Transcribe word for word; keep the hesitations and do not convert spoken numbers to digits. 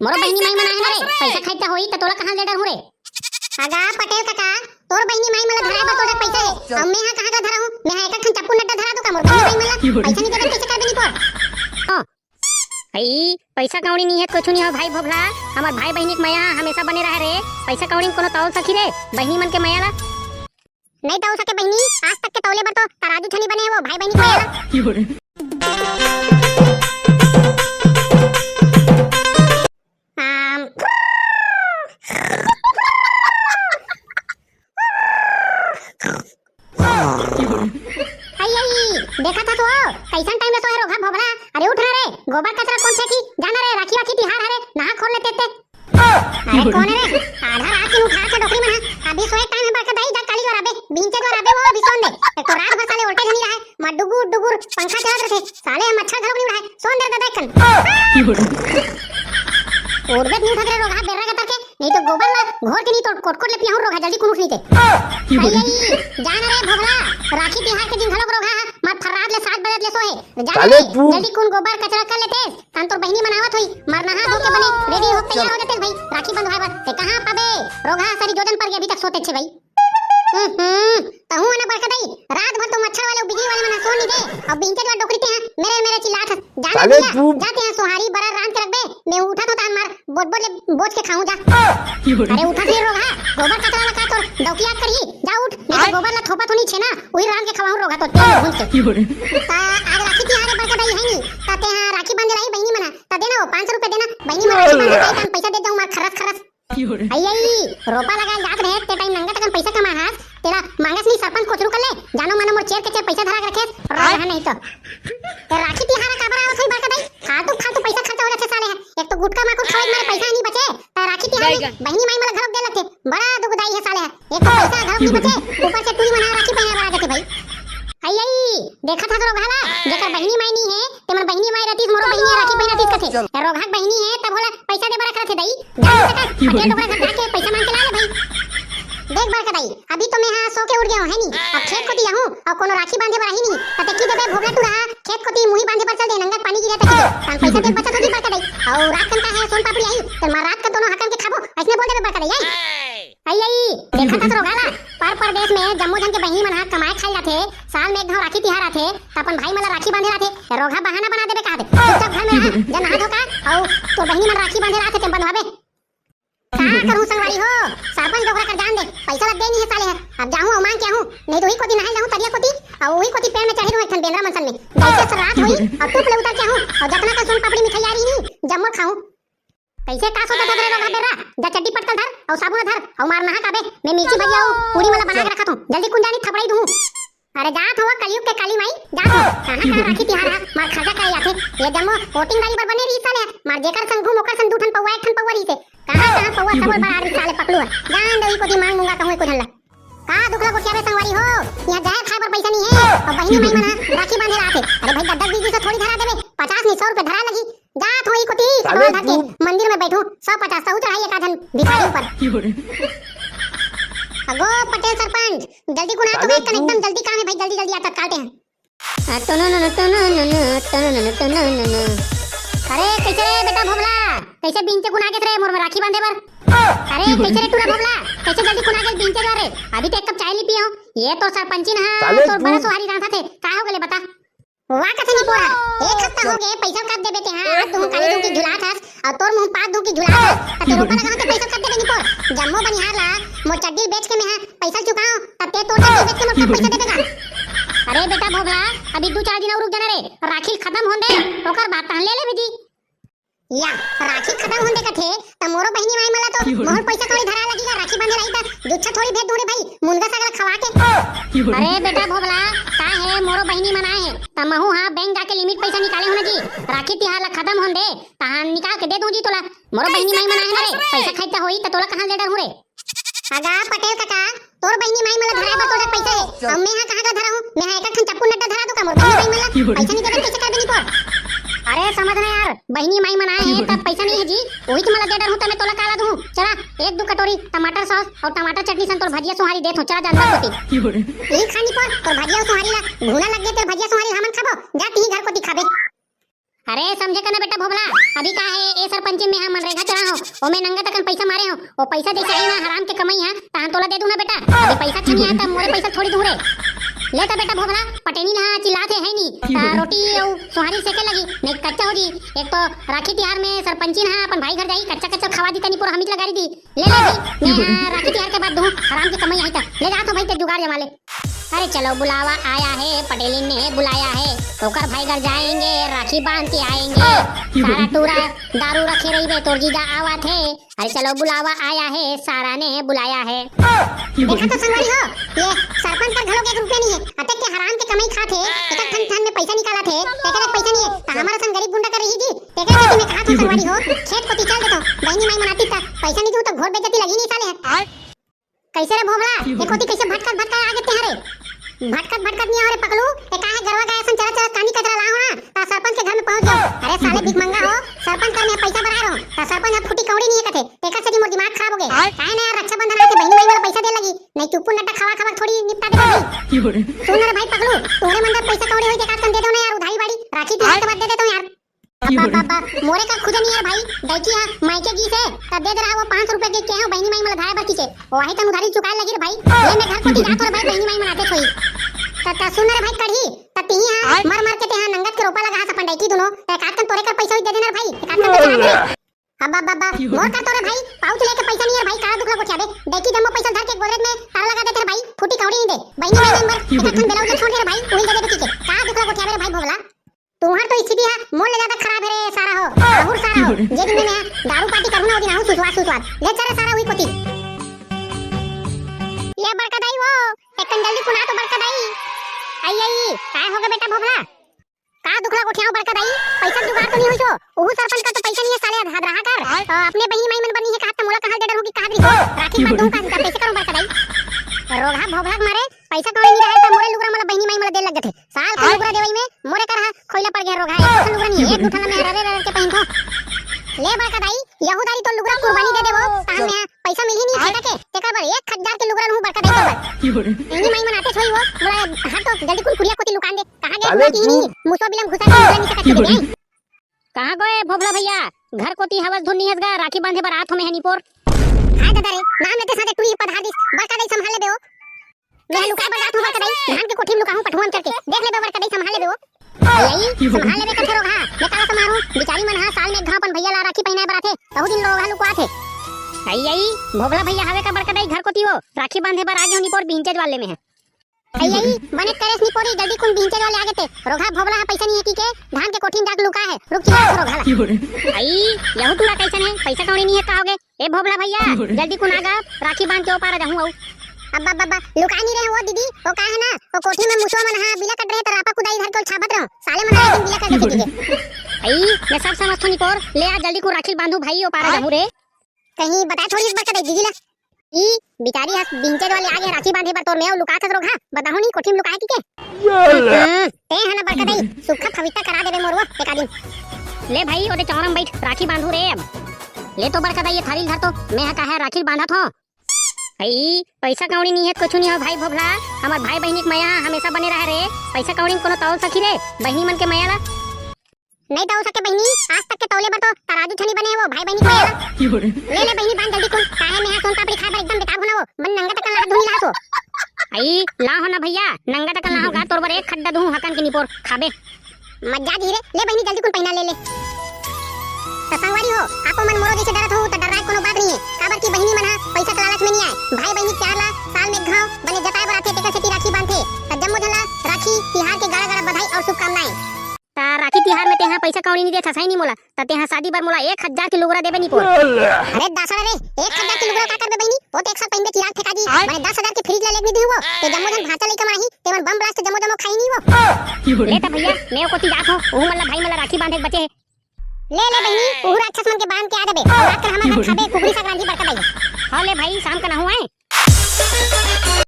मोरो बहिनी माई मन आए ना रे, पैसा खाई त होई त तोला कहाँ ले डरहूँ रे? अगा पटेल काका, तोर बहिनी माई मन ला धराए बर तोर जग पैसा हे, अउ मैं हा कहाँ का धरा हूँ? मैं हा एक ठन चप्पू नड्डा धरा दूँ का मोर बहिनी माई मन ला? पैसा नहीं देबे कैसे करबे निपोर? हाँ। अई, पैसा कौड़ी नहीं है, कुछ नहीं हो भाई भोभला, हमर भाई बहिनी के मया हा हमेशा बने रहे रे। पैसा कौड़ी कोनो तौल सकी रे, बहिनी मन के मया ला। नहीं तौल सके बहिनी, आज तक के तौले बर तो तराजू छनी बने हे वो भाई बहिनी के मया ला। आम। आई, आई, देखा था तो, कैसन टाइम में सोए रोगहा भोभला। अरे उठ ना रे, गोबर कचरा कौन फेंकी? जाना रे, राखी वाखी तिहार हरे, नहा खोर लेते ते। अरे कौन है रे? आधा रात के उठा के डोकरी मन हा। अभी सोए टाइम है बड़का दाई, जा काली द्वार आबे, बीन के द्वार आबे, वो अभी सोन दे। एक तो रात भर साले उल्टे झनी रहे, मत डुगुर डुगुर पंखा चलत रहे, साले हम अच्छा घरों नहीं उठाए, सोन दे दादा एक कन। उड़बे नहीं उठत रे रोगहा बेर्रा के तरके, नहीं तो गोबर ला घोर के नहीं तो कोट कोट ले पियाहूँ रोगहा, जल्दी कुन उठ नहीं ते। आई, आई, जान रे भोभला, राखी तिहार के दिन घलोक रोगहा, मत फर्रात ले सात बजत ले सोहे। जान साले रे, तू जल्दी कुन गोबर कचरा कर लेते, तन तोर बहिनी मन आवत होई, मर नहा धो के बने रेडी हो तैयार हो जाते भाई, राखी बंधवाए बर। ते कहाँ पाबे? रोगहा सरी जोजन पर के अभी तक सोते छे भाई। हम्म, तहूँ आना बड़का दाई, रात भर तो मच्छर वाले अउ बिजली वाले मन सोन नहीं दे, अउ बिंचे के डोकरी ते हैं, मेरे मेरे चिल्लात हस। जाना साले दिया, तू जाते हैं सोहारी बरा रांध के रखबे, मैं उठा तो तान मार, बोट बोट ले बोच के खाऊं जा। अरे उठा फिर रोगहा, गोबर कचरा लगा तोर दौकी याद करी, जा उठ, नहीं तो गोबर ला थोपा तो नहीं छे ना, वही रांध के खवाऊं रोगहा तो तेल में भून के। ता आज राखी तिहार है बड़का दाई है नहीं, ता ते हाँ राखी बांधे लाई बहिनी मना, ता देना वो पाँच सौ रुपए देना, बहिनी मना राखी बांधे लाई, ता पैसा दे जाऊं मार खरस खरस। आई, आई, रोपा लगाए जात रहे, ते टाइम नंगा टकन पैसा कमा हास, तेला मांगस नहीं सरपंच कोचरू कर ले, जानो मानो मोर चेर के चेर पैसा धरा के रखेस, रोगहा नहीं तो। ते राखी तिहार काबर आवत होई बड़का दाई? फालतू, फालतू पैसा खर्चा हो जाथे साले हा। एक तो गुटखा माकुर खवाई मारे पैसा नहीं बचे, ता राखी तिहार में बहिनी माई मन ला घरोक दे लगथे, बड़ा दुखदाई है साले हा। एक तो पैसा घरोक नहीं बचे, ऊपर से टूरी मन हा राखी पहने बर आ जाथे भाई। आई, आई, देखा था तो रोगहा ला, जेकर बहिनी माई नहीं है, ते मन बहिनी माई रहतीस, मोरो बहिनी राखी पहनातीस कथे। ए रोगहा के बहिनी है, तब होला पैसा दे बर रखथे दाई। जा नहीं सकस, पटेल डोकरा घर जाके पैसा मांग के ला ले भाई। देख बड़का दाई, अभी तो मैं हा सो के उठ गया हूँ, है नी? अब खेत कोती जाहूँ, अउ कोनो राखी बांधे बर आही नहीं। त ते की देबे भोगला टूरा हा, खेत कोती मुही बांधे बर चल दे, नंगत पानी गिरे तक। तान पैसा दे बचत होगी बड़का दाई। अउ रात कन का है सोन पापड़ी आई, त मार रात कन दोनों हकन के खाबो, ऐसने बोल देबे बड़का दाई, आई? आई, आई, देखा था रोगहा ला, पर परदेश में जम्मो झन के बहिनी मन हा कमाए खाए जाथे, साल में एक घाव राखी तिहार आथे, त अपन भाई मन ला राखी बांधे आथे, रोगहा बहाना बना देबे का दे। चुपचाप घर में रहा, जा नहा धो का, अउ तोर बहिनी मन राखी बांधे आथे, ते बंधवाबे। का करूं संगवारी हो, सरपंच डोकरा कर जान दे, पैसा ला दे नहीं है साले हा। अब जाहूं अउ मांग के आहूं, नहीं तो वही कोती नहाए जाहूं तरिया कोती, अउ वही कोती पेड़ में चढ़े रहूं एक ठन बेंदरा मनसन में। जैसे रात होई, अउ टूप ले उतर के आहूं, अउ जतना का सोन पापड़ी मिठाई आ रही नहीं, जम्मो खाऊं। कैसे का सोचत हस रे रोगहा बेर्रा? जा चड्डी पटकल धर, अउ साबुन धर, अउ मार नहा काबे। मैं मिर्ची भजिया अउ पूरी मन ला बना के रखत हूं, जल्दी कुन जानी थपड़ाई दूं। अरे जात हवं कलयुग के काली माई, जात हवं। कहाँ कहाँ राखी तिहार हा, मार खर्चा करे आथे। ये जम्मो वोटिंग वाली बर बने रही साले, मार जेकर संग घूम ओकर संग दू ठन पौवा एक ठन पौवा रही से। कहाँ कहाँ पौवा सबोर बर आ रही साले पकलू हा। जान दे कोती मांग मुंगा कहूं एको झन ला। का दुख ला गोठियाबे संगवारी हो, यहाँ जहर खाए बर पैसा नहीं है, अउ बहिनी माई मन हा राखी बांधे ला आथे। अरे भाई दस दस बीस बीस थोड़ी धरा देबे, पचास नहीं सौ रुपए धरा लगी। जात होई कोती साले कपड़ा धर के तू मंदिर में बैठू, सौ पचास सौ चढ़ाई एक आधन भिखारी ऊपर। अगो पटेल सरपंच, जल्दी कुन आ तो साले एक कन तू एकदम जल्दी काम है भाई, जल्दी जल्दी आ तत्काल ते हैं। आ, टुनु नुनु, टुनु नुनु, टुनु नुनु, टुनु नुनु। अरे कैसे रे बेटा भोभला, कैसे बिंचे कुन आगे रे मोर में राखी बांधे बर? अरे कैसे रे टूरा भोभला, कैसे जल्दी कुन आगे बिंचे द्वार रे? अभी तो एक कप चाय नहीं पियो। ये तो सरपंचिन हा, साले तोर बड़ा तू सोहारी रांधा थे, का हो गले बता? वाह कथे निपोरा, एक हफ्ता हो गे, पैसा कब देबे ते हा? आज तुहूं काली धूकी झुलात हस, अउ तोर मुंह पात धूकी झुलात हस, त ते रोपा लगाओ ते पैसा कब देबे निपोर? जम्मो बनिहार ला मोर चड्डी बेच के मैं हा पैसा चुकाओ, तब ते तोर चड्डी बेच के मोर कब पैसा देबे का? अरे बेटा भोभला, अभी दू चार दिन अउ रुक जाना रे, राखी खत्म होन दे, ओकर बाद तहन ले ले भेजी। या, राखी खत्म होन दे कथे, त मोरो बहिनी माई मला तो मोहर पैसा कौड़ी धरा लगी का राखी बांधे लाई त जुच्छा थोड़ी भेज दूं रे भाई, मुनगा साग ला खवा के। अरे बेटा भोभला, का है मोरो बहिनी मन आए है, त महू हा बैंक जाके लिमिट पैसा निकाले हूं ना जी, राखी तिहार ला खत्म होन दे, तहां निकाल के दे दूं जी तोला, मोरो बहिनी माई मन आए ना रे, पैसा खाई त होई त तोला कहां ले डर हूं रे। अगा पटेल काका, तोर बहिनी माई मला धराए बर तोर जग पैसा है। अउ मैं हा कहां का धरा हूं? मैं हा एक ठन चप्पू नड्डा धरा दो का मोर बहिनी माई मला? पैसा नहीं देबे कैसे करबे निपोर? अरे समझ ना यार, बहिनी माई मन आए हैं तब पैसा नहीं है जी, वही तो मला दे डर हूं, त मैं तोला काला दूं। चला एक दो कटोरी टमाटर सॉस अउ टमाटर चटनी सन तोर भजिया सोहारी देत हूं, चला जा अंदर कोती। ई खा निपोर, तोर भजिया सोहारी ला भूना लग गए, तोर भजिया सोहारी हमन खाबो, जा तिही घर कोती खाबे। अरे समझे का ना बेटा भोभला, अभी का है ए सरपंची में हा मनरेगा चला, ओमे नंगत अकन पैसा मारे हो, वो पैसा जैसे आई ना हराम के कमाई है, त हम तोला दे दूं ना बेटा। अभी पैसा छनी है त मोरे पैसा थोड़ी दूं रे। ले त बेटा भोभला, पटेनी ला चिल्लात हे, है नी? त रोटी अउ सोहारी सेके लगी, नहीं कच्चा हो जी। एक तो राखी तिहार में सरपंचिन हा अपन भाई घर जाई, कच्चा कच्चा खवा दी तनी पूरा हमीच लगारी दी। ले ले भाई, मैं हा राखी तिहार के बाद दूं, हराम के कमाई आई त। ले जात हो भाई ते जुगाड़ जमा ले। अरे चलो बुलावा आया है, पटेलिन ने बुलाया है, ओकर भाई घर जाएंगे, राखी बांध के आएंगे। सारा टूरा दारू रखे रहिबे, तोर जीजा आवत हे। अरे चलो बुलावा आया है, सारा ने बुलाया है। देखा तो संगवारी हो, ये सरपंच का घलो के एक रुपया नहीं है, अतक के हराम के कमाई खात हे, एक ठन ठन में पैसा निकालत हे, तेकर पैसा नहीं है, त हमारा सन गरीब गुंडा कर रही जी। तेकर सेती मैं कहा था संगवारी हो, खेत कोती चल देतो, बहिनी माई मनाती त पैसा नहीं दूं त घोर बेइज्जती लगी नहीं साले है। कैसे रे भोभला, ये कोती कैसे भटकत भटकत आ गे तेहा रे? भटकत भटकत नहीं हो रे पकलू, ये का है गरवा गाय असन चरत चरत कानी कचरा ला हो ना, त सरपंच के घर में पहुंच जाओ। अरे साले भिखमंगा हो, सरपंच कर में पैसा बना रहो, त सरपंच अब फूटी कौड़ी नहीं है कथे, तेकर सेती मोर दिमाग खराब हो गए। काहे ना यार, रक्षाबंधन आथे, बहिनी माई मोला पैसा दे लगी, नहीं चुप्पू नड्डा खवा खवा थोड़ी निपटा दे भाई। सुन रे भाई पकलू, तोरे मन जब पैसा कौड़ी होई ते काट कन दे दो ना यार, उधारी बाड़ी, राखी तिहार के बाद दे देता हूँ यार। अब्बा, अब्बा, अब्बा, मोरे कर खुदे नहीं यार भाई, दैकी हा मायके गीस हे, त दे दे रहा वो पाँच सौ रुपया के, के हो बहिनी माई मोला धाय बर किसे, वही तन उधारी चुकाए लगी रे भाई। ले मैं घर कोती जात हो रे भाई, बहिनी माई मनाते छोई। त, त सुन रे भाई कढ़ी, त तिही हा मर मर के ते हा नंगत के रोपा लगा हा सपन दैकी दुनो, त एकात कन तोरे कर पैसा होई दे देना रे भाई, एकात कन तो चाहत रे। अब्बा, अब्बा, अब्बा, मोर कर तो रे भाई, पाउच लेके पैसा नहीं है रे भाई, का दुखला गोठियाबे, दैकी जम्मो पैसा धर के गोदरेज में ताला लगा देते रे भाई, फूटी कौड़ी नहीं दे, बहिनी माई मन बर एकात कन ब्लाउज छोड़ दे रे भाई, उही दे देबे की के, का दुखला गोठियाबे रे भाई भोभला। तुम्हार तो स्थिति है मोर ले ज्यादा खराब है रे सारा हो, आहुर सारा हो। जे दिन में मैं दारू पार्टी करूँ ना, वो दिन आऊँ सुसवात सुसवात। ले चल रे सारा हुई कोती। ये बड़का दाई वो, एक कन जल्दी कुना तो बड़का दाई। आई आई, काय होगा बेटा भोभला? का दुखला गोठियाओ बड़का दाई? पैसा जुगाड़ तो नहीं हो जो। उहू सरपंच का तो पैसा नहीं है साले, आधा रहा कर। तो अपने बहिनी माई मन बनी है कहा त मोला कहाँ दे डर होगी कहा दे। राखी बांध दूँ का हिसाब कैसे करूँ बड़का दाई? रोगहा भोभला के मारे पैसा कौड़ी नहीं रहे त मोरे लुगरा मोला बहिनी माई मोला दे लग जाथे। साल के लुगरा देवई में मोरे कर हा खोइला पड़ गया रोगहा, एक ठन लुगरा नहीं, एक दू ठन मैं ररे ररे के पहिन थो। ले बड़का दाई, यहू दारी तो लुगरा कुर्बानी दे देबो, तहन में पैसा मिलही नहीं फेंका के, तेकर बर एक हजार के लुगरा लूँ बड़का दाई तोर बर। एनी माई मन आते छोई वो, मोला हट तो जल्दी कुन कुरिया कोती लुकान दे, कहाँ गए साले हुआ कि नहीं, मुसवा बिलम घुसा के लुगरा नहीं सकत के। कहाँ गोए भोभला भैया, घर कोती हवस धुन निहस गा, राखी बांधे बर आत हो मेहनी पोर। हाय दादा रे, नाम लेते साथे टूरी पधार दिस, बड़का दाई संभाल लेबे ओ। मैं लुकाए बर जात हूँ बड़का दाई, धान के कोठी में लुकाहूँ पठुआ में चढ़ के, देख लेबे बड़का दाई संभाल लेबे ओ। आई, संभाल लेबे कथे रोगहा, मैं काला संभालूँ, बिचारी मन हा साल में एक घाव अपन भैया ला राखी पहनाए बर आथे, कहू दिन रोगहा लुकवाथे। आई, आई, भोभला भैया हवे का बड़का दाई घर कोती ओ, राखी बांधे बर आगे होनी पोर बिंचेज वाले में है। आई, आई, बने करेस नी पोरी, जल्दी कुन बिंचेज वाले आगे ते। रोगहा भोभला हा पैसा नहीं है की के, धान के कोठी में जाके लुका है। रुक चिल्ला रोगहा ला। आई, यहू टूरा कैसन है, पैसा कौड़ी नहीं है का होगे? ए भोभला भैया, जल्दी कुन आगा, राखी बांध के ओ पारा जाहूँ आऊ। अब्बा, अब्बा, अब्बा, लुका नहीं रहे वो दीदी, वो का है ना, वो कोठी में मुसवा मन हा बिला कट रहे त रापा कुदाई धर के छापत रहो। साले मन हा एक दिन बिला कर देते की के। आई, मैं सब समझ थोनी पोर, ले आ जल्दी कुन राखी बांधू भाई ओ पारा जाहूँ रे। कहीं बताए थोड़ी इस बड़का दाई दीदी ला। ई बिचारी हस बिंचेज वाले आगे राखी बांधे बर तोर में लुकात हस रोगहा, बताहू नहीं कोठी में लुकाए की के। हम्म, ते है ना बड़का दाई, सुखा फविता करा देबे मोरवा एक आदमी। ले भाई, ओदे चौरम बैठ, राखी बांधू रे अब। ले तो बड़का दाई, ये थाली धर तो, मैं हा काहे राखी बांधत हो। आई, पैसा कौड़ी नहीं है, कुछ नहीं हो भाई भोभला, हमार भाई बहिनी के मया हमेशा बने रहे रे, पैसा कौड़ी कोनो तौल सखी रे, बहिनी मन के मया ला। नहीं तो हो सके बहिनी, आज तक के तौले बर तो तराजू छनी बने है वो भाई बहिनी को यार। ले ले बहिनी बांध जल्दी कुन, काहे में है सोन पापड़ी खाए बर एकदम बेताब होना वो, मन नंगा तक लात धुनी लात हो। आई, ला हो ना भैया, नंगा तक ला हो गा, तोर बर एक खड्डा दूँ हकन के निपोर, खाबे। मजा जी रे, ले बहिनी जल्दी कुन पहना ले ले। तो संगवारी हो, आपो मन मोरो जैसे डरत हो, तो डराए कोनो बात नहीं है, काबर की बहिनी मन हा पैसा के लालच में नहीं आए, भाई बहिनी प्यार ला साल में एक घाव बने जताए बर आथे, तेकर सेती राखी बांधथे। तो जम्मो झन ला राखी तिहार के गाड़ा गाड़ा बधाई और शुभकामनाएं। त राखी तिहार में तेहा पैसा कौड़ी नी देत हस, है नी मोला? त तेहा शादी बर मोला एक हजार के लुगरा देबे नी पोर। अरे दासड़ा रे, एक हजार के लुगरा का करबे बहिनी? वो तो एक साल पहिनबे चिराग फेंका जी। आय। माने दस हजार के फ्रिज ला लेक नी दिहू वो। ते जम्मो झन भांचा लइका माही, ते मन बम ब्लास्ट जम्मो जम्मो खाई नी वो। ले त भैया, मैं ओ कोती जात हो, ओहू मन ला भाई मन ला राखी बांधे के बचे हे। ले ले बहिनी, ओहू राक्षस मन के बांध के आ देबे। रात कर हमर घर खाबे, कुकरी साग रांधी बड़का दाई। हाँ ले भाई, शाम का नहू आए।